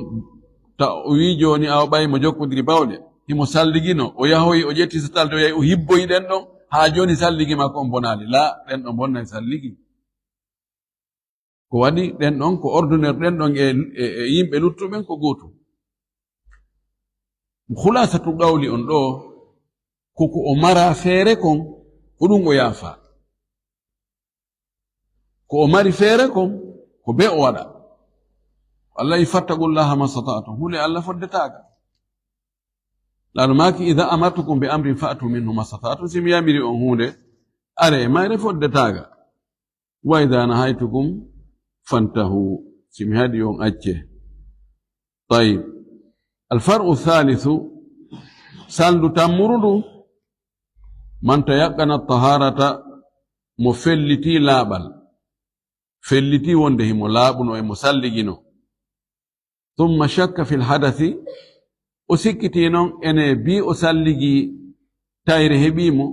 ta o wii jooni awa ɓay mo jokkodiri bawle. Himo salligino, o yahoyi, o ƴetti satalde, o yahi, o hibboyi ɗen ɗon. Haa jooni salligi makko on bonaali. Laa, ɗen ɗon bonnay salligi. Ko waɗi ɗen ɗon, ko ordinaire ɗen ɗon e, e, e yimɓe luttuɓen ko gootum. Khulaasatu qawli on ɗoo, ko ko o mara feere kon, ko ɗum o yaafa. Ko o mari feere kon, ko bee o waɗa. Wallahi, fattaqullaha mastata'tum. Hule Allah fodde taaga. Laalo maaki, "Idha amartukum bi amrin fa'tu minhu mastata'tum." Si mi yamiri on huunde, are e mayre fodde taaga. "Wa idha nahaytukum fantahu." Si mi haɗi on, acce. Tayyib. Al far'u thalithu, salndu tammuru ndu, "Man tayaqqana taharata", mo felliti laaɓal. Felliti wonde himo laaɓuno e mo salligino. "Thumma shakka fil hadathi", o sikkiti non ene bi o salligi tayre heɓi mo,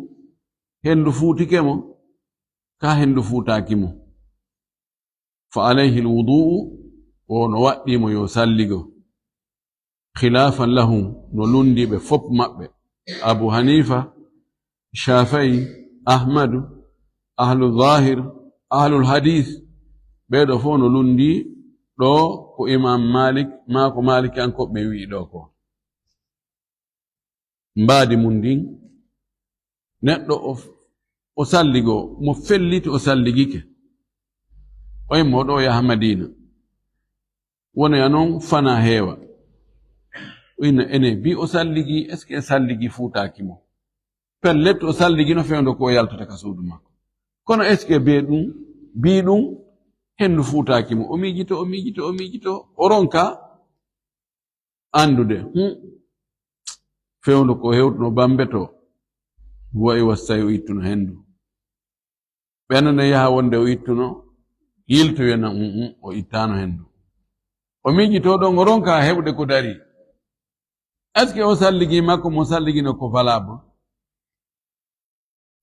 hendu fuutike mo, ka hendu fuutaaki mo. "Fa alayhi alwudu'u", o no waɗɗii mo yo salligo. "Khilafan lahum", no lundi ɓe fop maɓɓe. Abu Hanifa, Shafi'i, Ahmadu, ahlu zahir, ahlul hadith, ɓee ɗoo fof no lundi ɗoo ko Imam Malik, maa ko Malikiyankooɓe wi'i ɗoo ko. Mbaadi mum ndin, neɗɗo o, o salligo, mo felliti o salligike. O immo ɗoo yaha Madina. Wona ya non fana heewa. O inna ene bi o salligi, est-ce que salligi fuutaaki mo? Pellet o salligi no fewndo ko o yaltata ka suudu makko. Kono est-ce que be ɗum, bi ɗum, hendu fuutaaki mo? O miijito, o miijito, o miijito, o ronka anndude. Hmm. Fewndo ko hewtuno bambe to, wa'i was tawi o ittuno hendu. Ɓe annda yaha wonde o ittuno, yiltoyena, "Mm, mm, o ittaano hendu." O miijito ɗon, o ronka heɓude ko dari. Est-ce que o salligi makko mo salligino ko valable?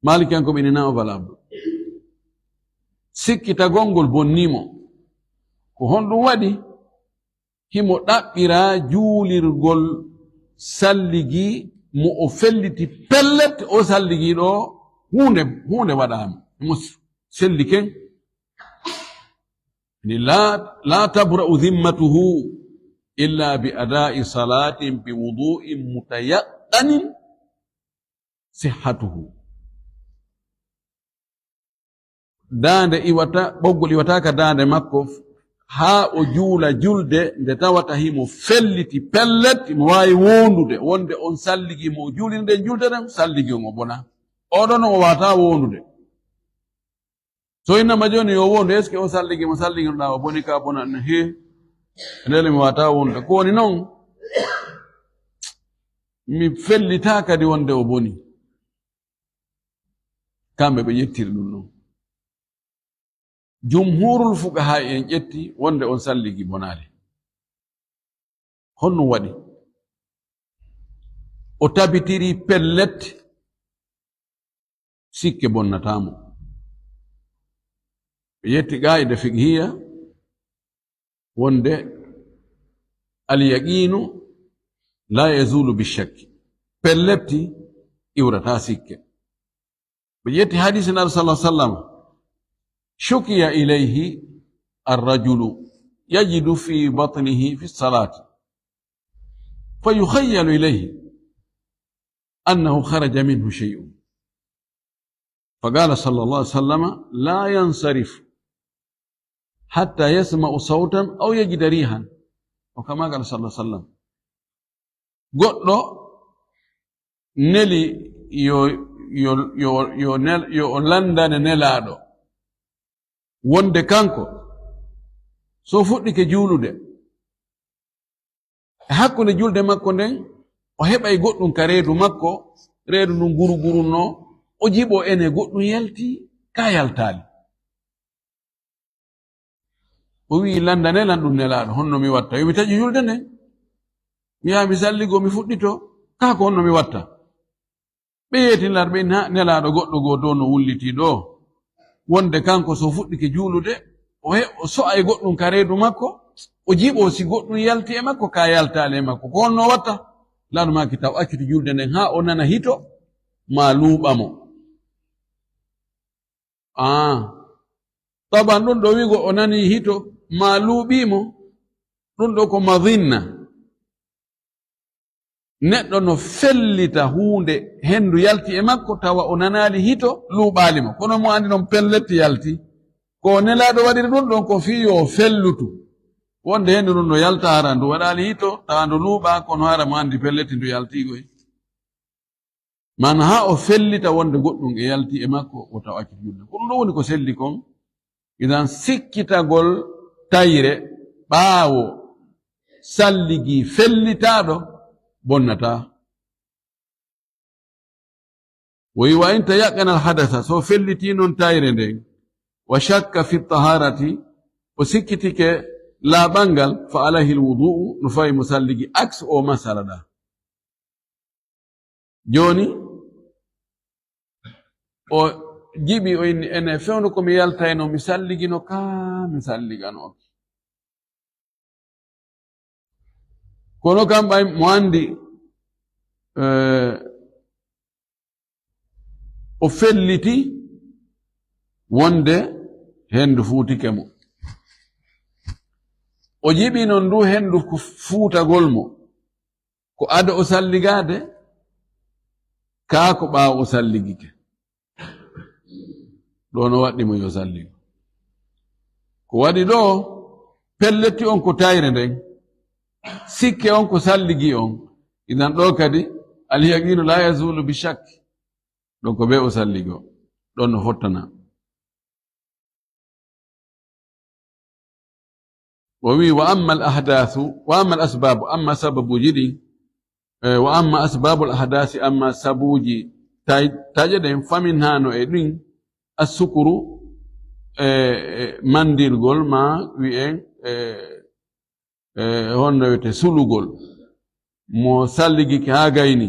Malikiyankooɓe ina o valable. Sikkitagol ngol bonnii mo. Ko honɗum waɗi? Himo ɗaɓɓira juulirgol salligi mo o felliti pellet, o salligi ɗo huunde, huunde waɗaama. Himo selli ken. Ni la, la tabra'u dhimmatuhu illa bi ada'i salatin bi wudu'in mutayaqqanin sihhatuhu. Daande iwata, ɓoggol iwata ka daande makko haa o juula julde nde tawata himo felliti pellet, himo waawi wondude wonde on salligi mo o juuliri nden julde nden, salligi on o bona. Oɗon o waata wondude. So innama jooni yo wondu, est-ce que o salligi mo salliginoɗaa o boni ka bona? He, ndele mi waata wondude. Ko woni non, mi fellita kadi wonde o boni. Kamɓe ɓe ƴettiri ɗum ɗon. Jumhurul fuqahaa en ƴetti wonde on salligi bonaali. Honno waɗi? O tabitiri pellet sikke bonnataa mo. Ɓe ƴetti qaa'ida fiqhiyya wonde al yaqiinu laa yazuulu bi shakki. Pelletti iwrataa sikke. Ɓe ƴetti hadiisi Naaru sallallahu alaihi wasallam, "Shukiya ilayhi ar-rajulu yajidu fi batnihi fi salati, fa yukhayyalu ilayhi annahu kharaja minhu shay'un. Fa qala sallallahu alaihi wasallam, la yansarif hatta yasma'u sawtan aw yajida rihan." O kama qala sallallahu alaihi wasallam. Goɗɗo neli yo, yo, yo, yo nel-, yo o landane nelaaɗo. Wonde kanko, so fuɗɗike juulude, e hakkunde julde makko nden, o heɓay goɗɗum ka reedu makko, reedu ndun gurugurunno, o jiɓo ene goɗɗum yalti, ka yaltaali. O wi'i, "Landane lan ɗum nelaaɗo, honno mi watta? Yo mi taƴu julde nden. Mi yaha mi salligo, mi fuɗɗito. Kaa ko honno mi watta?" Ɓe yeetinlar ɓe, "Na nelaaɗo goɗɗo goo dow no wullitii ɗoo. Wonde kanko so fuɗɗike juulude, o he-, o so'a e goɗɗum ka reedu makko, o jiɓo si goɗɗum yalti e makko, ka yaltaali e makko. Ko honno o watta?" Laɗo maaki taw accuti julde nden haa o nana hito, maa luuɓa mo. Aa, taban ɗum ɗo wi'go o nani hito, maa luuɓii mo, ɗum ɗo ko madinna. Neɗɗo no fellita huunde, hendu yalti e makko, tawa o nanaali hito, luuɓaali mo. Kono mo andi non pellet yalti. Ko nelaaɗo waɗiri ɗum ɗon ko fii yo fellutu. Wonde hendu ndun no yalta hara ndu waɗaali hito, tawa ndu luuɓaa, kono hara mo andi pellet ndu yalti goy. Man haa o fellita wonde goɗɗum e yalti e makko, o taw accude julde. Ko ɗum ɗo woni ko selli kon. Idan sikkitagol tayre ɓaawo salligi fellitaaɗo bonnataa. Wo wi, wa in tayaqqana al hadasa, so felliti non tayre nden, wa shakka fi taharati, o sikkitike laaɓal ngal, fa alayhi al wudu'u, no fawi mo salligi, aks o masala ɗa. Jooni, o jiɓi, o inni, ene fewndo ko mi yaltayno, mi salligino ka, mi salliganooki. Kono kam ɓay mo andi, eh, o felliti wonde hendu fuutike mo. O jiɓi non ndu hendu ko fuutagol mo. Ko ado o salligaade, kaa ko ɓaawo o salligike. Ɗo no waɗɗi mo yo salligo. Ko waɗi ɗo, pelletti on ko tayre nden, sikke on ko salligi on. Idan ɗo kadi, al yaqinu la yazulu bi shakk. Ɗon ko be o salligo. Ɗon no fottana. O wi, wa amma al ahdathu, wa amma al asbabu, amma sababuji ɗin, eh, wa amma asbabu al ahdathi, amma sabuji tay-, taƴe ɗen, famin hano e ɗin, assukuru, eh, eh, mandirgol ma wi'en, eh, eh, honno wi'ete sulugol. Mo salligike haa gayni.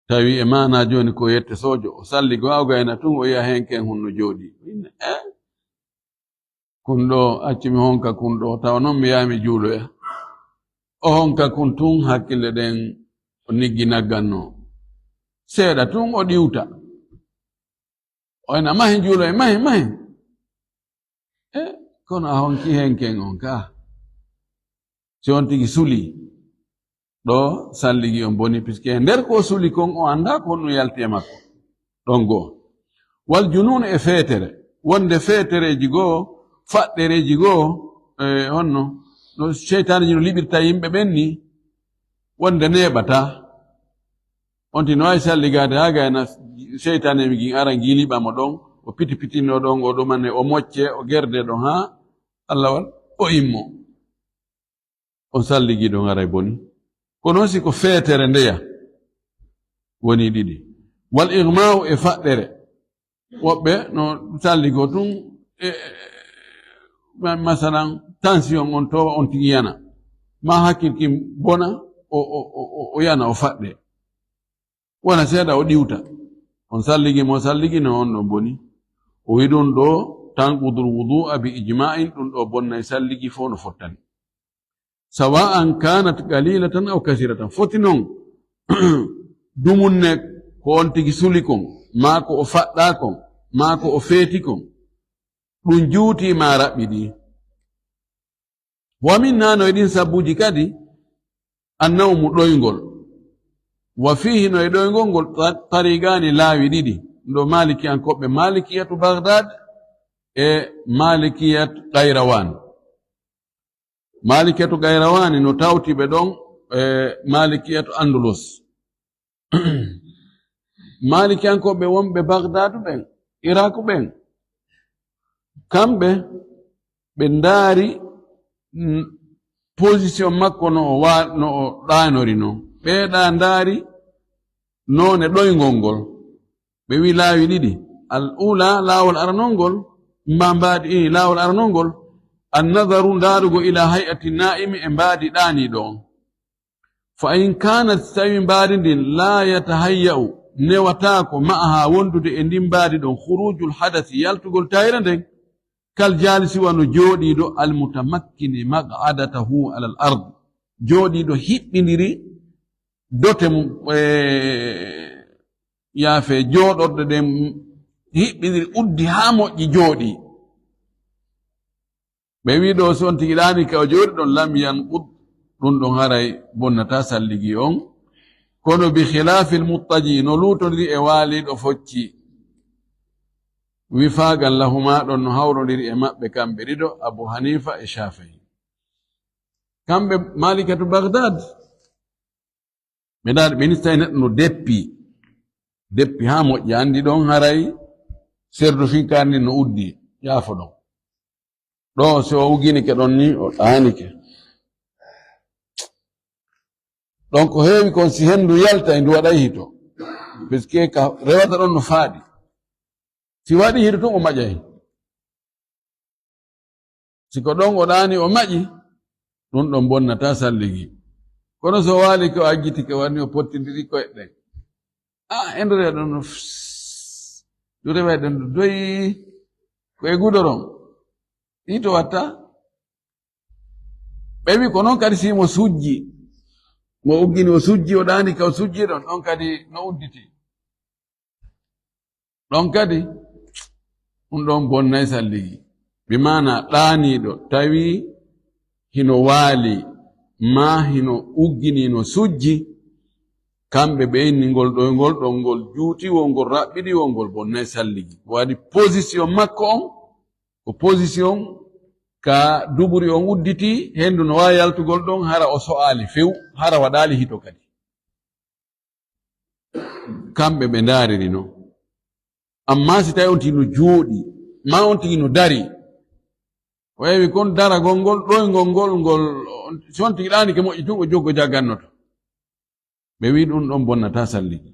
Tawi e maana jooni ko yette sojo, o salligo, o gayna tun, o yi'a hen ken hunno jooɗi. O inni, "Eh, kun ɗo, accu mi honka kun ɗo, tawa non mi yaha mi juuloya." O honka kun tun, hakkille ɗen o niggi nagganno. Seeɗa tun o ɗiwta. O ena, "Mahi juuloya, mahi, mahi." Eh, kono a honki hen ken on ka. Si on tigi suli, ɗo salligi on boni, puisque nder ko suli kon, o anndaa ko honɗum yalti e makko. Ɗon goo. Wal junun e feetere. Wonde feetereeji goo, faɗɗereeji goo, eh, honno, no seytaaneji no liɓirta yimɓe ɓen ni, wonde neeɓata. On tigi no waawi salligaade haa gayna seytaane mi gin ara ngi liɓa mo ɗon, o piti pitinno ɗon, o ɗumane, o mocce, o gerde ɗon haa Allah wal, o immo. On salligi ɗon aray boni. Kono si ko feetere ndeya woni ɗiɗi. Wal igma'u e faɗɗere. Woɓɓe no salligo tun, e, e, ma-, masalan, tension on to on tigi yana. Ma hakkil kin bona, o, o, o, o, o yana, o faɗɗe. Wona seeɗa o ɗiwta. On salligi mo salligi no on ɗon boni. O wi ɗum ɗo, tanqudul wudu'a bi ijma'in, ɗum ɗo bonnay salligi fof no fottani. Sawa'an kanat qalilatan aw kasiratan. Foti non, dumunne ko on tigi suli kon, maa ko o faɗɗa kon, maa ko o feeti kon. Ɗum juuti maa raɓɓiɗi. Wa min nano e ɗin sabbuji kadi, annawmu ɗoyngol. Wa fihi no e ɗoyngol ngol ta-, tariqani laawi ɗiɗi. Ɗo Malikiyankoɓe, Malikiyatu Baghdad e Malikiyatu Qayrawan. Malikiyatu Qayrawani no tawti ɓe ɗon, e Malikiyatu Andalus. Maalikiyankooɓe wonɓe Bagdaadu ɓen, Iraaku ɓen, kamɓe ɓe ndaari, mm, position makko no o wa-, no o ɗaanori non. Ɓee ɗaa ndaari noone ɗoyngol ngol. Ɓe wi'i laawi ɗiɗi. Al ula, laawol aranol ngol, mba-, mbaadi, i, laawol aranol ngol, an nadaru, ndaarugo, ila hay'ati naa'imi, e mbaadi ɗaaniiɗo on. Fa in kaanat, si tawi mbaadi ndin, laa yatahayya'u, newataako, ma'aha, wondude e ndin mbaadi ɗon, khurujul hadasi, yaltugol tayre nden, kal jaalisi, wano jooɗiiɗo, al mutamakkini maq'adatahu alal ard, jooɗiiɗo hiɓɓindiri dote mum, e, yaafe jooɗorde nden hiɓɓindiri uddi haa moƴƴi jooɗi. Ɓe wi'i ɗo si on tigi ɗaanike o jooɗi ɗon, lam yanqud, ɗum ɗon haray bonnata salligi on. Kono bi khilaafil muttaji, no luutondiri e waaliiɗo focci. Wifaagan lahuma ɗon no hawrondiri e maɓɓe kamɓe ɗiɗo, Abu Hanifa e Shafi'i. Kamɓe Malikatu Baghdad, ɓe ndaari, ɓe nistay neɗɗo no deppi, deppi haa moƴƴi, anndi ɗon haray serdo finkaari ndin no uddi, yaafo ɗon. Ɗo si o uginike ɗon ni, o ɗaanike. Ɗon ko heewi kon si henndu yaltay, ndu waɗay hito. Parce que ka rewata ɗon no faaɗi. Si waɗi hito tun o maƴay. Si ko ɗon o ɗaani o maƴi, ɗum ɗon bonnata salligi. Kono so waali ko ajjitike wani o pottindiri koyɗe ɗen. A, henndu rewa ɗon no fss. Ɗum rewa ɗon no doyi ko e gudoron. Hito watta. Ɓe wi ko noon kadi si mo sujji, mo uggini o sujji, o ɗaani ka o sujji ɗon, ɗon kadi no udditi. Ɗon kadi, ɗum ɗon bonnay salligi. Bi maana ɗaaniiɗo tawi hino waali, maa hino uggini no sujji, kamɓe ɓe inni ngol ɗoyngol ɗon ngol juuti wo ngol raɓɓiɗi wo ngol bonnay salligi. Waɗi position makko on, ko position ka duburi on udditi, henndu no waawi yaltugol ɗon, hara o so'aali few, hara waɗaali hito kadi. Kamɓe ɓe ndaariri non. Amma si tawi on tigi no jooɗi, maa on tigi no dari, o ƴeewi kon daragol ngol, ɗoyngol ngol, ngol, si on tigi ɗaanike moƴƴi tun, o joggo jaggannoto. Ɓe wi ɗum ɗon bonnata salligi.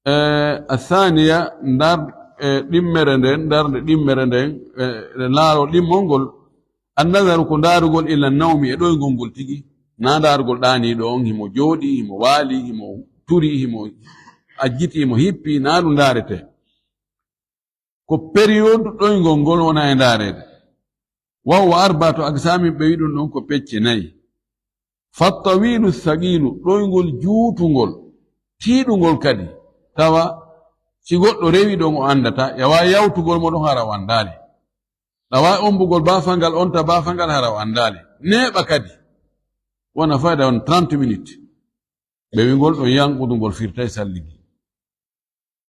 Eh, athaniya, ndar, eh, ɗimmere nden, darnde ɗimmere nden, eh, e laawol ɗimmol ngol, annazaru ko ndaarugol ila nawmi e ɗoyngol ngol tigi. Na ndaarugol ɗaaniiɗo on, himo jooɗi, himo waali, himo turi, himo ajjiti, himo hippi, na ɗum ndaarete. Ko période ɗoyngol ngol wona e ndaareede. Wa huwa arbaatu aqsaamin, ɓe wi ɗum ɗon ko pecce nayi. Fattawiilu saqiilu, ɗoyngol juutungol, tiiɗungol kadi. Tawa si goɗɗo rewi ɗon o anndata, e waawi yawtugol mo ɗon hara o anndaali. Ɗa waawi ommbugol baafal ngal, onta baafal ngal hara o anndaali. Neeɓa kadi. Wona fayda on trente minutes. Ɓe wi ngol ɗon yanqudu ngol firtay salligi.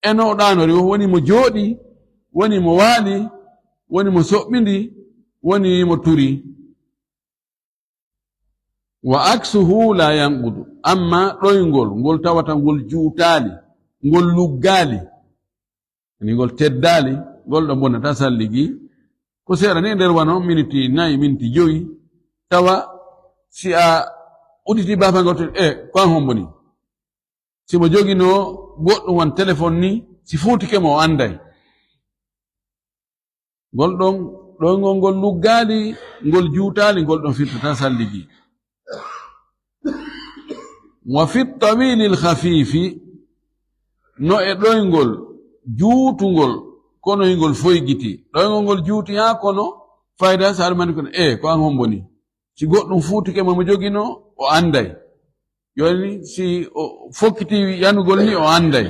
E no o ɗaanori, woni mo jooɗi, woni mo waali, woni mo soɓɓindi, woni mo turi. Wa aksuhu la yanqudu. Amma ɗoyngol, ngol tawata ngol juutaali, ngol luggaali, ani ngol teddaali, ngol ɗon bonnata salligi. Ko seeɗa ni e nder wano miniti nayi, miniti jowi, tawa si a udditi baafal ngol to, e, ko an homboni. Si mo joginoo goɗɗum wan telefon ni, si fuutike mo o anday. Ngol ɗon, ɗoyngol ngol luggaali, ngol juutaali, ngol ɗon firtata salligi. Wa fi tawilil khafifi, no e ɗoyngol juutungol, kono hingol foygiti. Ɗoyngol ngol juuti haa kono, fayda si aɗa mani kono, e, ko an homboni. Si goɗɗum fuutike mo, mo joginoo, o anday. Jooni si o fokkiti yanugol ni, o anday.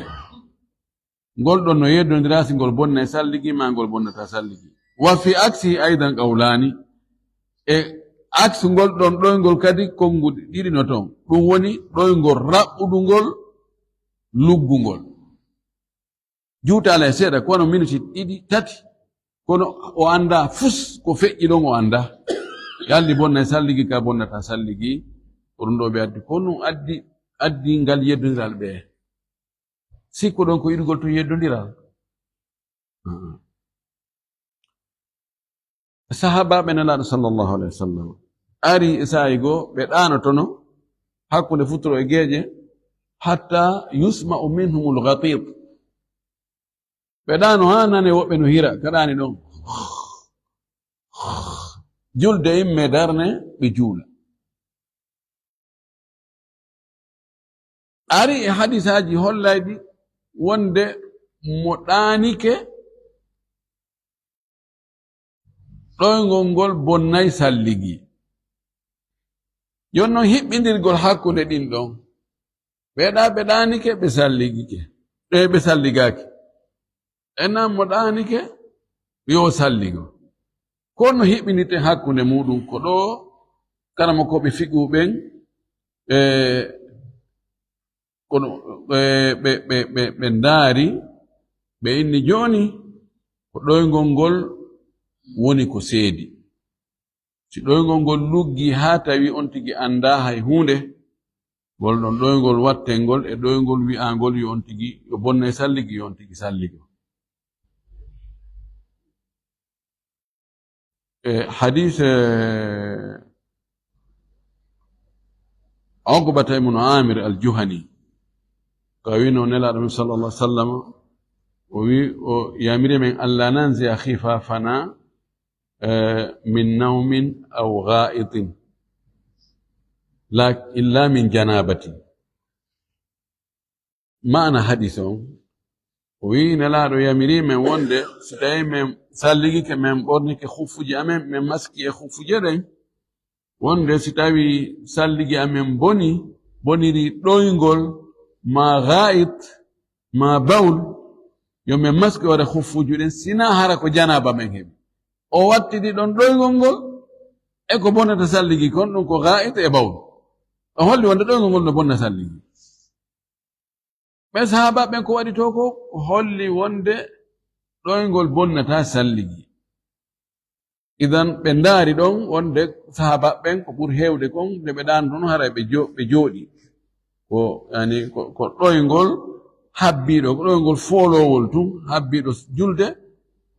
Ngol ɗon no yeddondira si ngol bonna e salligi, maa ngol bonnata salligi. Wa fi aksi aydan qawlaani. E aksu ngol ɗon ɗoyngol kadi, konnguɗi ɗiɗi no ton. Ɗum woni ɗoyngol raɓɓudungol, luggungol. Juutaale seeɗa, kono miniti ɗiɗi, tati, kono o anndaa fus ko feƴƴi ɗon, o anndaa. Yalli bonna e salligi ka bonnata salligi, ko ɗum ɗo ɓe addi. Ko ɗum addi, addi ngal yeddondiral ɓe. Sikko ɗon ko yiɗugol tun yeddondiral. Sahaabaaɓe Nelaaɗo sallallahu alayhi wa sallam ari e saa'i goo, ɓe ɗaanotono hakkunde futuro e geeƴe, hatta yusma'u minhumul ghatit. Ɓe ɗaano haa nane woɓɓe no hira, ka ɗaani ɗon. Julde imme darne, ɓe juula. Ari e hadisaaji hollayɗi wonde mo ɗaanike, ɗoyngol ngol bonnay salligi. Jooni noon hiɓɓindirgol hakkunde ɗin ɗon, ɓe ɗa, ɓe ɗaanike, ɓe salligike, ɓe, ɓe salligaaki. Ennan mo ɗaanike, yo salligo. Ko no hiɓɓindirten hakkunde muɗum, ko ɗo karamokooɓe fiqhu ɓen, e, kono, e, ɓe, ɓe, ɓe, ɓe ndaari, ɓe inni jooni ko ɗoyngol ngol woni ko seedi. Si ɗoyngol ngol luggi haa tawi on tigi anndaa hay huunde, ngol ɗon ɗoyngol wattengol e ɗoyngol wi'angol yo on tigi, yo bonnay salligi, yo on tigi salligo. E hadis, e, Uqbata ibnu Amir al-Juhani, ko wino Nelaaɗo men sallallahu alaihi wasallam, o wi, o yamiri men alla nanzi'a khifafana, e, min nawmin aw gha'itin, la, illa min janabatin. Maana hadis on, o wi Nelaaɗo yamiri men wonde si tawi men salligike, men ɓornike khuffuji amen, men maski e khuffuji ɗen, wonde si tawi salligi amen boni, boniri ɗoyngol ma gha'it ma bawl, yo men maski hoore khuffuji ɗen, sina hara ko janaaba men heɓi. O wattidi ɗon ɗoyngol ngol e ko bonata salligi kon, ɗum ko gha'it e bawl. O holli wonde ɗoyngol ngol no bonna salligi. Ɓen sahaaba ɓen ko waɗi to ko holli wonde ɗoyngol bonnata salligi. Idan ɓe ndaari ɗon wonde sahaaba ɓen ko ɓuri heewde kon nde ɓe ɗaano ɗon haray ɓe jo-, ɓe jooɗi. Ko, yani, ko, ko ɗoyngol habbiiɗo, ko ɗoyngol foolowol tun habbiiɗo julde,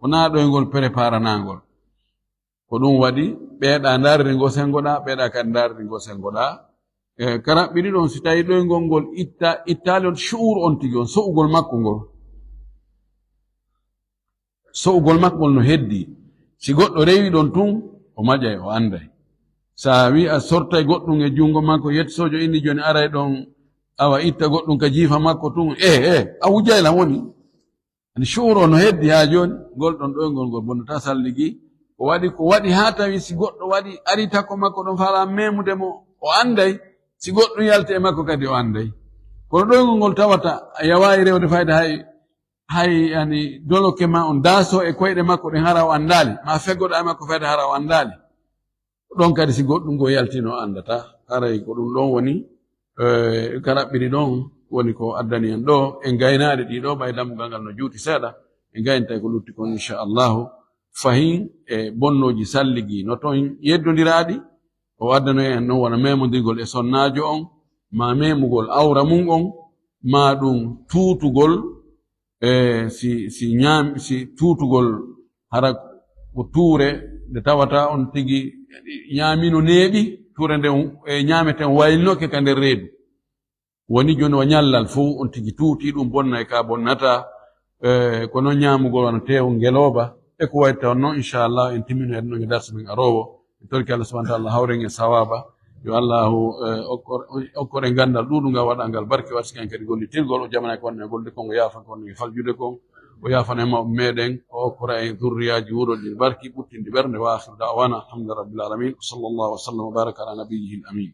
wonaa ɗoyngol preparanaangol. Ko ɗum waɗi ɓeeɗa ndaariri ngo sengoɗa, ɓeeɗa kadi ndaariri ngo sengoɗa. E, karaɓɓiɗi ɗon, si tawi ɗoyngol ngol itta, ittaali on shu'ur on tigi, on so'ugol makko ngol. So'ugol makko ngol no heddi. Si goɗɗo rewi ɗon tun, o maƴay, o anday. Sa wi a sortay goɗɗum e junngo makko, yetto sojo inni jooni aray ɗon, awa itta goɗɗum ka jiifa makko tun, e, e, a wujay lan woni. Ani shu'ur o no heddi haa jooni, ngol ɗon ɗoyngol ngol bonnata salligi. Ko waɗi, ko waɗi haa tawi si goɗɗo waɗi, ari takko makko ɗon faala memude mo, o anday. Si goɗɗum yalti e makko kadi, o anday. Kono ɗoyngol ngol tawata a yawaayi rewde fayde hay, hay, yani, doloke ma on daaso e koyɗe makko ɗen hara o andaali, ma feggoɗa e makko fayde hara o andaali. Ɗon kadi si goɗɗum ngo yaltino anndata, haray ko ɗum ɗon woni, eh, karaɓɓiri ɗon woni ko addani en ɗo. En gaynaade ɗiɗo, ɓay dammugal ngal no juuti seeɗa, en gaynitay ko lutti kon, inchallahu. Fahin e bonnooji salligi no ton yeddondiraɗi, o addanoy en ɗon wona memondirgol e sonnaajo on, ma memugol awra mum on, ma ɗum tuutugol, e si, si ñaam-, si tuutugol hara ko tuure nde tawata on tigi ñaamino neeɓi, tuure nden, e, ñaameten waylinoke ka nder reedu. Woni jooni o ñallal fof on tigi tuuti, ɗum bonna e ka bonnata, e, ko noon ñaamugol wano teewu ngelooba, e ko wayi toon noon, inchallah, en timmino en noon e darsu men aroowo. En torki Allah subhanahu wa ta'ala hawren e sawaba. Yo Allahu, eh, okkor-, okkore ganndal ɗuuɗungal, waɗangal barke, waɗa sikan kadi gollitirgol. O jamana ko wonno e golde kon, o yaafan ko wonno e faljude kon. O yaafana e mawɓe meɗen, o okkora en zurriyaaji wuurɗi barki, ɓuttindi ɓernde. Wa akhiru da'wana, alhamdulillahi rabbil alamin. Wa sallallahu wa sallam wa baraka ala nabiyyihi al-amin.